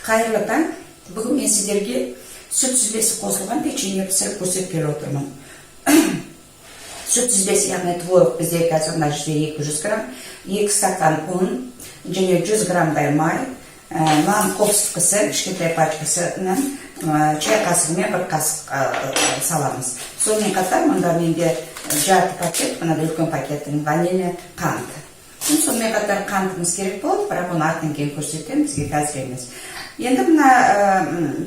Қайырлы таң! Бүгін мен сіздерге сүт сүзбесі қосылған печенье пісіріп көрсеткелі отырмын. Сүт сүзбесі, яғни творог, бізде қазір мына жерде 200 грамм, 2 стакан ұн және 100 граммдай май, нан қопсытқысы кішкентай пачкасынан чай қасығымен бір қасық саламыз. Сонымен қатар мұнда менде жарты пакет, мынадай үлкен пакеттің ванильный қант. Сонымен қатар қантымыз керек болады, бірақ оны артынан кейін көрсетемін, бізге қазір емес. Енді мына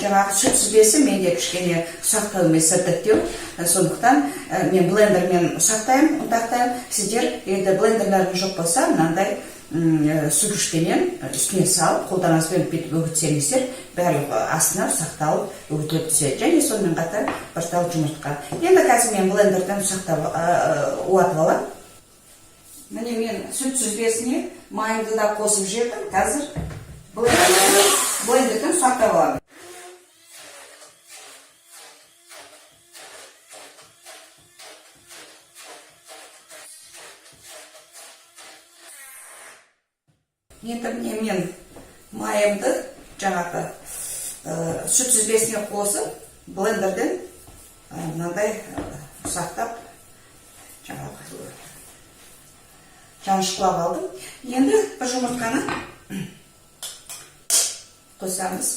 жаңағы сүт сүзбесі менде кішкене ұсақтау емес, сіртіктеу, сондықтан мен блендермен ұсақтаймын, ұнтақтаймын. Сіздер енді блендерлеріңіз жоқ болса, мынандай сүзгішпенен үстіне салып, қолдарыңызбен бүйтіп үгітсеңіздер, барлығы астына ұсақталып үгітіліп түседі. Және сонымен қатар бір тал жұмыртқа. Енді қазір мен блендерден ұсақтап уатып аламын. Міне, мен сүт сүзбесіне майымды да қосып жібердім. Қазір блендерден ұсақтап аламын. Енді міне, мен майымды жаңағы сүт сүзбесіне қосып, блендерден мынандай ұсақтап, жаңағы жанышқылап алдым. Енді бір жұмыртқаны қосамыз.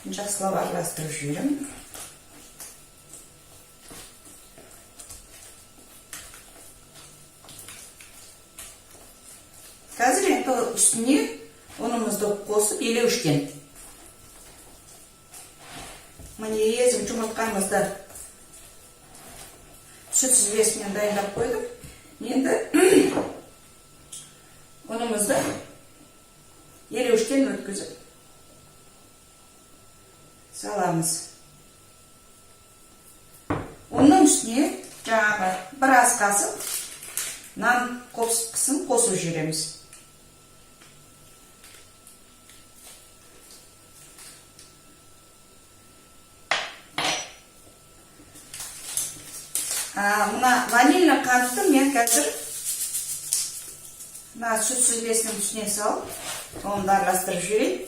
Жақсылап араластырып жіберемін. Қазір енді үстіне ұнымызды қосып, елеуіштен. Міне, езіп жұмыртқамызды сүт сүзбесімен дайындап қойдым. Енді ұнымызды елеуіштен өткізіп саламыз. Оның үстіне жаңағы бір ас қасық нан қопсытқысын қосып жібереміз. Мына ванильный қантты мен қазір мына сүт сүзбесінің үстіне салып, оны да араластырып жіберейін.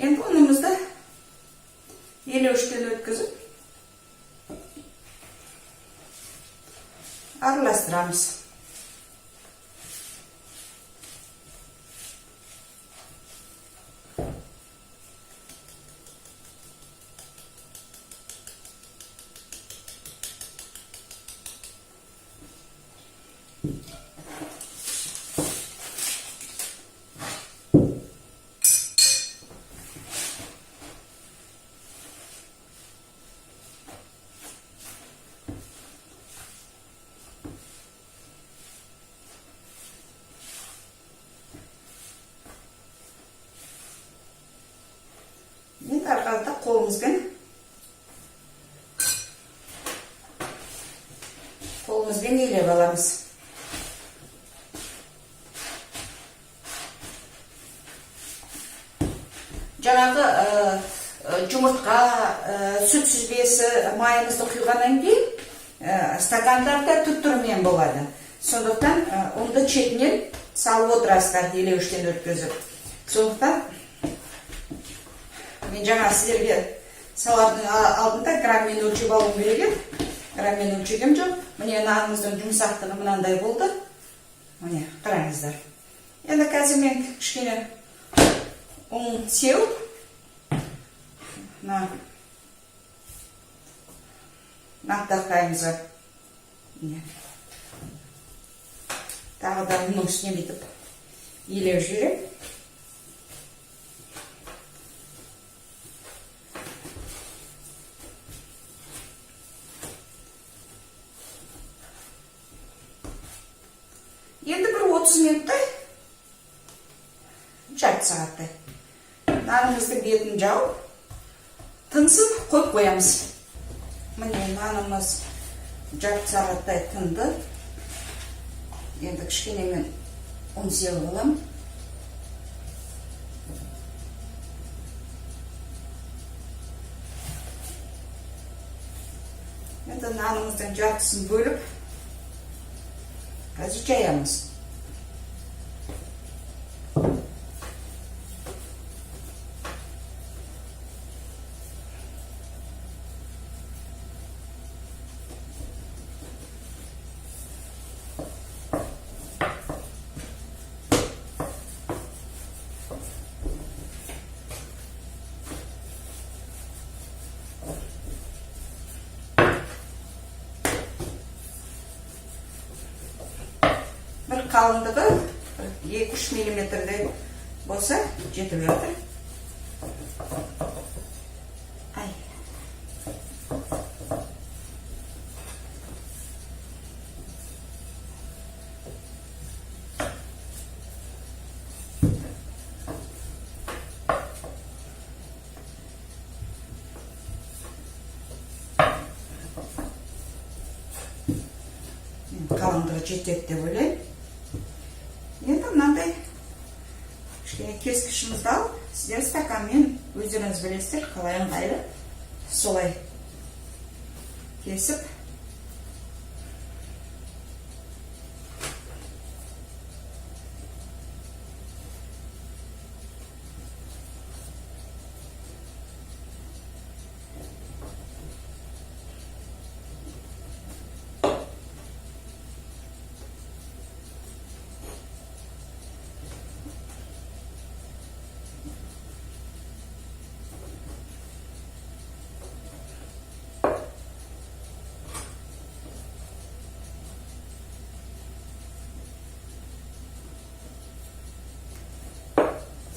Енді ұнымызды елеуіштен өткізіп араластырамыз. Енді ары қарата қолымызбен илеп аламыз. Жаңағы жұмыртқа, сүт сүзбесі, майымызды құйғаннан кейін стакандарда түр түрімен болады. Сондықтан ұнды шетінен салып отырасыздар елеуіштен өткізіп. Сондықтан мен жаңа сіздерге салардың алдында грамммен өлшеп алуым керек еді, грамммен өлшегем жоқ. Міне, нанымыздың жұмсақтығы мынандай болды, міне, қараңыздар. Енді қазір мен кішкене ұн сеуіп, мына нан тақтайымызға, міне, тағы да ұнның үстіне бүйтіп илеп жіберемін. Енді бір 30 минуттай, жарты сағаттай нанымыздың бетін жауып, тынсын, қойып қоямыз. Міне, нанымыз жарты сағаттай тынды. Енді кішкене мен ұн сеуіп аламын. Енді Енді нанымыздың жартысын бөліп, қазір жаямыз. Бір қалыңдығы бір 2-3 миллиметрдей болса, жетіп жатыр. Ай. Қалыңдығы жетеді деп ойлаймын. Енді мынандай кішкене кескішімізді алып, сіздер стаканмен, өздеріңіз білесіздер, қалай ыңғайлы, солай кесіп,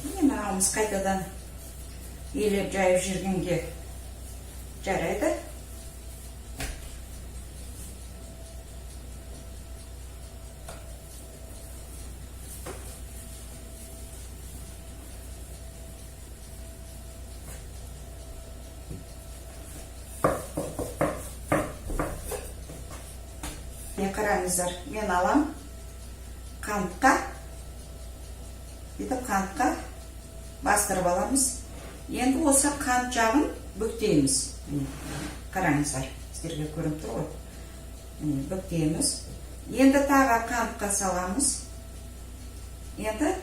міне, мынауымыз қайтадан елеп жайып жүргенге жарайды. Міне, қараңыздар, мен алам қантқа, бүйтіп қантқа бастырып аламыз. Енді осы қант жағын бүктейміз. Міне, қараңыздар, сіздерге көрініп тұр ғой. Міне, бүктейміз. Енді тағы қантқа саламыз. Енді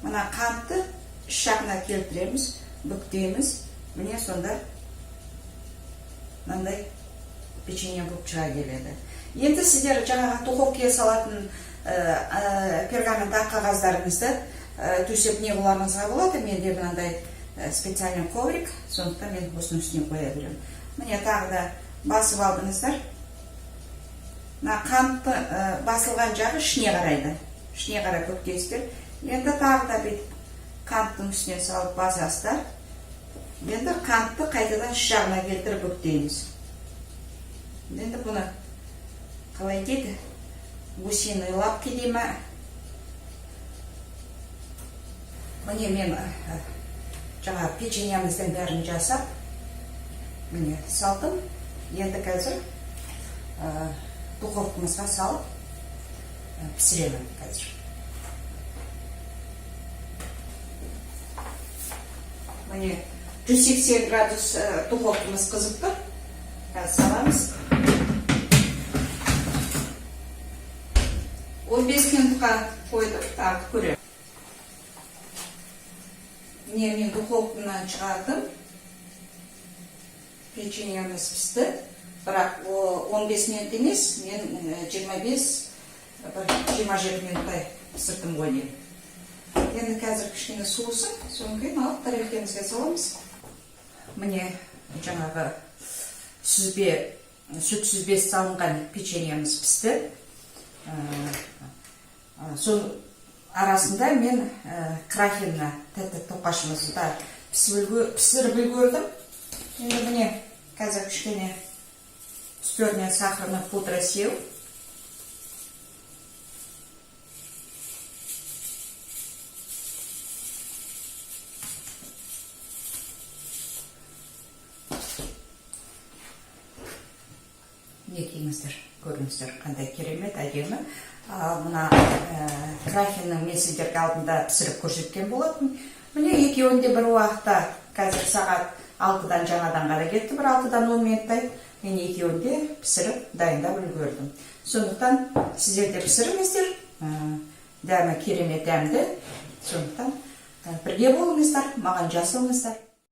мына қантты іш жағына келтіреміз, бүктейміз. Міне, сонда мынандай печенье болып шыға келеді. Енді сіздер жаңағы духовкаға салатын пергамент, ақ қағаздарыңызды төсеп не қыларыңызға болады. Менде мынандай специальный коврик, сондықтан мен осының үстіне қоя беремін. Міне, тағы да басып алдыңыздар. Мына қантты басылған жағы ішіне қарайды, ішіне қарай бүктейсіздер. Енді тағы да бүйтіп қанттың үстіне салып басасыздар. Енді қантты қайтадан іш жағына келтіріп бүктейміз. Енді бұны қалай дейді, гусиные лапки дей ма? Міне, мен жаңа печеньеміздің бәрін жасап, міне, салдым. Енді қазір духовкамызға салып пісіремін қазір. Міне, 180 градус, духовкамыз қызып тұр. Қазір саламыз. 15 минутқа қойдық, тағы көремін. Міне, мен духовкадан шығардым. Печеньеміз пісті. Бірақ о 15 минут емес, мен 25, бір 27 минуттай пісірдім ғой деймін. Енді қазір кішкене суысын, содан кейін алып тарелкемізге саламыз. Міне, жаңағы сүзбе, сүт сүзбесі салынған печеньеміз пісті. Сол арасында мен краффинді, тәтті тоқашымызды да пісіріп үлгердім. Енді, міне, қазір кішкене үстеріне сахарный пудра сеуіп, мінекейіңіздер, көріңіздер, қандай керемет әдемі. Ал мына краффиннің мен сіздерге алдында пісіріп көрсеткен болатын. Міне, екеуін де бір уақытта, қазір сағат 6-дан жаңадан қарай кетті, бір 6-дан 10 минуттай. Мен екеуін де пісіріп, дайындап үлгердім. Сондықтан сіздер де пісіріңіздер. Дәмі керемет дәмді. Сондықтан бірге болыңыздар, маған жазылыңыздар.